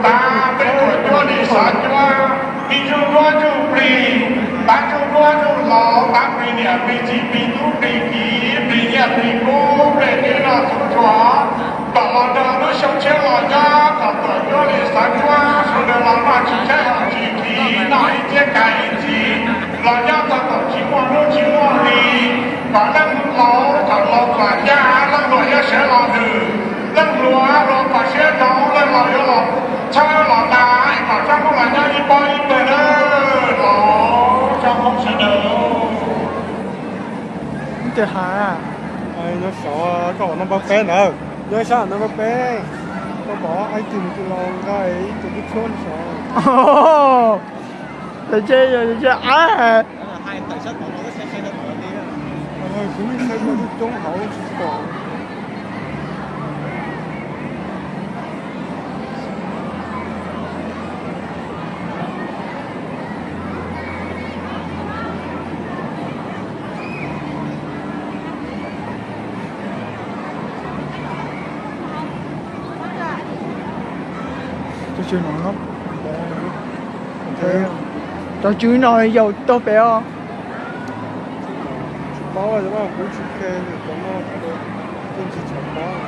Tav peb tuam cuab li xav cuab, plig zuj duab zuj plig, tav zuj duab zuj hlauv, tav plig niam plig txiv plig tub plig kiv plig nyiaj plig kub plig tib no txhua txhua, kom los nrog lub xyoo tshiab los nyob kom tuam cuab li xav cuab, sawv daws los noj tsis tshaib ho tsis khiv, noj ib txiab kais ib txiv, los nyob txog thaum tsis muaj hnub tsis muaj hli, kom leej laus kom laus kom ncaj, leej hluas yuav sawv los nws, leej hluas hluas kom siab zoo, leej laus yuav los txhawb los nta, es kom tsob Hmoob los nyob ib pob ib pawg na, los tsob Hmoob sawv daws. Ces hais, nyob saud koj pom no npawb peb ntawd, nyob sab no npawb peb, koj pom ib tug nws tus laus nqa ib tug tub tshuab saud. Ces ces ces kuv saib tau lub coob hauv tsis pom. Cov tswv no, cov tswv no yaus tau pem os. Tsis paub, kuv tsis khe cov no, kuv tsis tshua paub.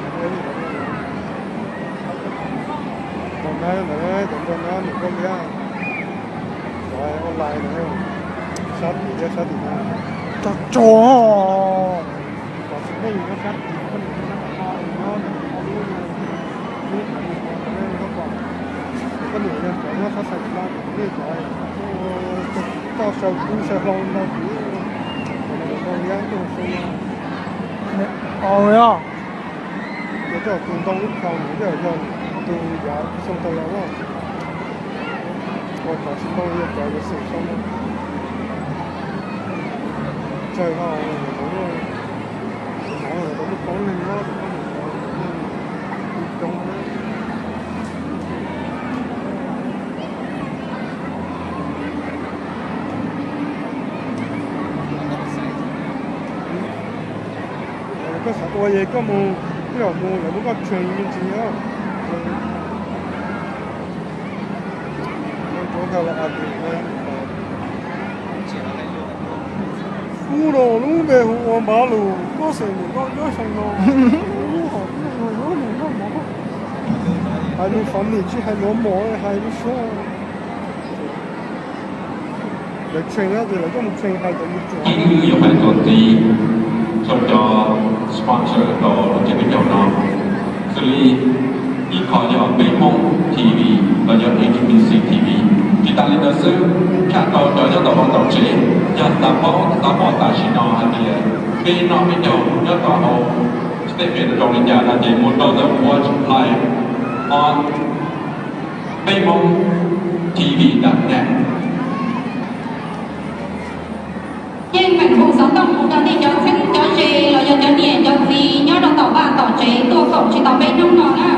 Nrog nab ntawd, cov nrog nab nws koj liab, cov online ntawd, sab tim liab sab tim no. Cov tso. Cov tsis pheej nyob sab tim, koj niam nyob sab tim no, nyob nws ob lub, lub haiv neeg no, koj niam yog cov nyob sab Xais Phim Laj, nej cov toj saw kub saw hlau ntau tid, cov no nrog liab tuaj xyoo no. Yog coj tus ntoo ib khau ntawd yog tus yav xyoo tau los, uas cov tsis ntoo yog cov yuav xwm xyoo no. Tsawg no, tus no tau muaj poob neeg no, tus no tau muaj neeg coob. Koj xav ua es koj mus, koj mus lawv muab koj train me ntsis os. Ub no lub npe hu ua Npav Lus, koj xeem niam koj nyob xyoo no, lub hom lub no nyob nws noj mov. Hais lus funny tsis hais lus mos, hais lub suab. Lawv train na ces lawv coj mus train hais cov mus tsuam. Ib wb yuav hais txuas ntxiv rau cov sponsor rau lub tsev peb caug no, xws li ib qho yog Peb Hmoob T V los yog H B C T V. Tsis tas li ntawd xwb, tshaj tau cov nyob tom vaj tom tsev yog xav paub xav pom tam sim no hais tias peb noj peb caug nyob rau hauv stage zoo li cas no ces mus rau ntawm watch live on Peb Hmoob T V dot net. Yeej meem hu xov tooj mus rau nej cov txheeb cov ze los yog cov niam cov txiv nyob rau tom vaj tom tsev tuaj koom tsis tau peb hnub no na.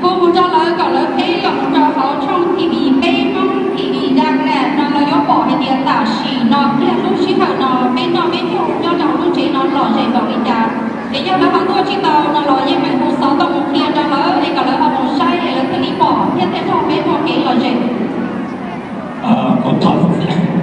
Hu mus rau lawv kom lawv qhib los mus rau hauv tshooj T V Peb Hmoob T V dot net no los yuav pom hais tias tam sim no pliag lub sij hawm no peb noj peb caug nyob rau lub tsev no lom zem npaum li cas. Es yog lawv ho tuaj tsis tau no los yeej meem hu xov tooj mus qhia rau lawv es kom lawv ho mus saib es lawv thiaj li pom thiab thiaj nrog peb muaj kev lom zem. Kuv thov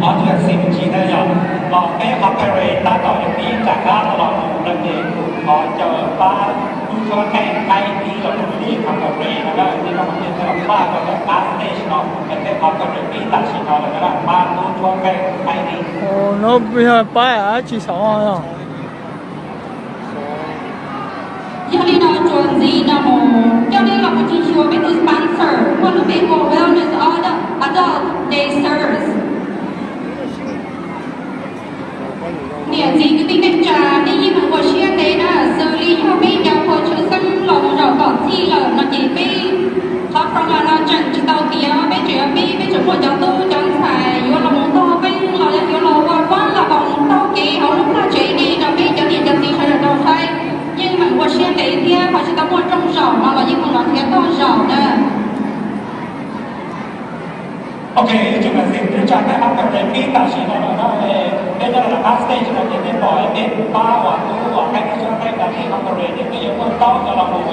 ob tug xib hwb na yog, los peb qhov Parade tab tom yuav pib nram qab no los mus no ces kuv thov caw pab tub tshab qeej qaib ib los rau peb qhov Parade no na, nej cov phooj ywg los pab rau ntawm qab stage no es peb qhov Parade pib tam sim no lawm na, pab tub tshab qeej qaib ib. No yog pab dab tsi saud no? Yog li no txuas ntxiv no mus coj nej los mus tsis xyuas peb tus sponsor muaj lub npe hu ua Wellness Adult Day Service. Niam txiv kwv tij neej tsa, nej yeej meem ua siab ntev na, xws li yog peb cov ua tshwj xeeb los mus zaum tom txij lawm no ces peb qhov program no tseem tsis tau tiav, peb tseem yuav pib, peb tseem muaj cov tub cov ntxhais yuav los mus taug peej los yog yuav los ua vab los kom mus taug kev hauv lub vaj tsev ne rau peb cov niam cov txiv sawv daws tau saib. Yeej meem ua siab ntev thiab ho tsis tau muaj rooj zaum no los yeej meem los nrhiav toj zaum na. Ok, ib tsoom niam txiv kwv tij neej tsa, peb qhov Parade pib tam sim no lawm na, peb nyob rau tom qab stage no ces nej pom peb pab uas tub uas qaib tub tshab qeej qaib ib qhov Parade ces peb yuav muaj plaub cov los mus,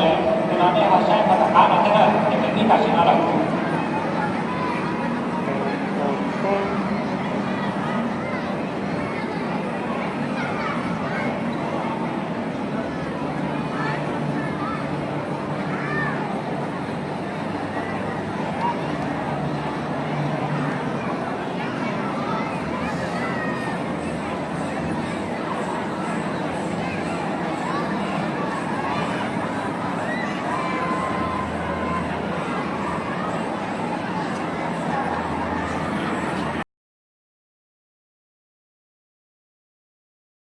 nim no nej ho saib qhov tom qab no thiab na, ces peb pib tam sim no lawm.